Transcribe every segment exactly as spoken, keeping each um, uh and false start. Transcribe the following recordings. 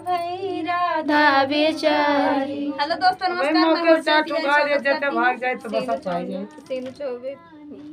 राधा बेचारी। हेलो दोस्तों, नमस्कार, मैं मौके हूँ से चार ठो गा दे, जते भाग जाए तो बस सीनू चौबे, सीनू चौबे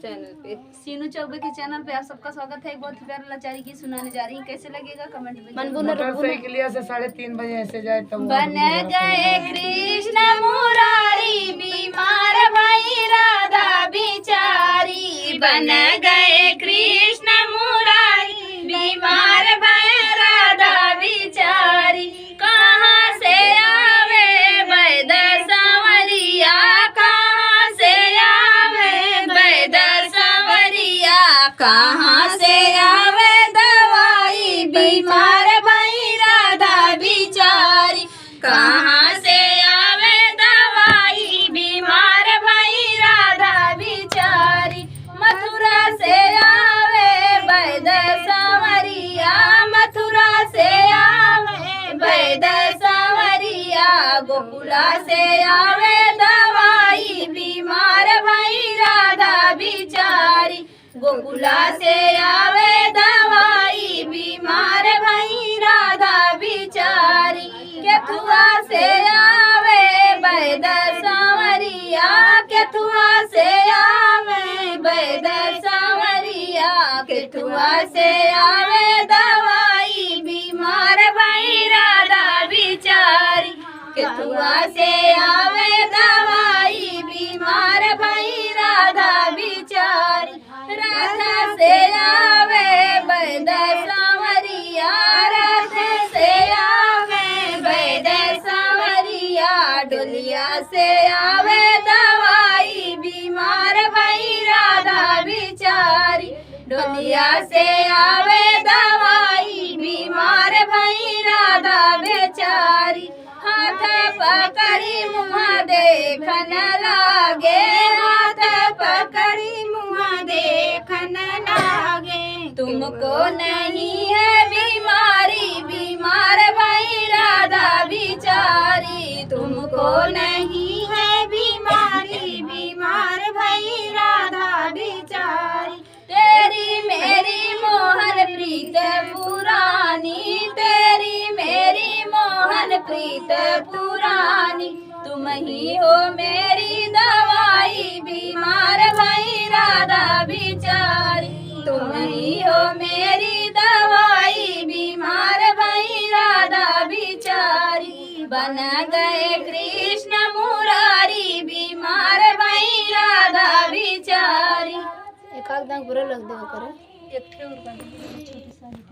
चैनल पे। सीनू चौबे के चैनल पे आप सबका स्वागत है। एक बहुत ही प्यारा लाचारी गीत सुनाने जा रही हूँ, कैसे लगेगा कमेंट में जरूर। मोटरसाइकिलिया से साढ़े तीन बजे ऐसे जाए तो बन गए कृष्ण मुरारी, बीमार भई राधा बिचारी। बन गए कृष्ण मुरारी, बीमार भई राधा बिचारी। कहाँ से आवे वैद सांवरिया, कहाँ से आवे वैद सांवरिया, कहाँ से आवे दवाई बीमार भई राधा बिचारी। कहाँ से आवे दवाई बीमार भई राधा बिचारी। मथुरा से आवे वैद सांवरिया, मथुरा से आवे वैद सांवरिया। गोकुला से आवे दवाई बीमार भई राधा बिचारी। गोकुला से आवे दवाई बीमार भई राधा बिचारी। केथुआ से आवे वैद सांवरिया, केथुआ से आवे वैद सांवरिया। केथुआ से आवे दवाई बीमार भई राधा बिचारी। केथुआ से आवे दवाई बीमार भई राधा बिचारी। राधा से आवे वैद सांवरिया, राधा से आवे वैद सांवरिया। डोलिया से आवे दवाई बीमार भई राधा बिचारी। डोलिया से आवे दवाई बीमार भई राधा बिचारी। हाथ पकड़ी मुँह देखन लागे, हाथ पकड़ी मुँह देखन लागे। तुमको नहीं है बीमारी, बीमार भई राधा बिचारी। तुमको नहीं है बीमारी, बीमार भई राधा बिचारी। तेरी मेरी मोहन प्रीत पुरानी, तेरी मेरी मोहन प्रीत पुरानी। तुम ही हो मेरी दवाई बीमार भई राधा बिचारी। तुम ही हो मेरी दवाई बीमार भई राधा बिचारी। बन गए कृष्ण मुरारी बीमार भई राधा बिचारी। एक आध दांग पूरा लग देवे करे। एक ठे और कर दे, छोटी सा।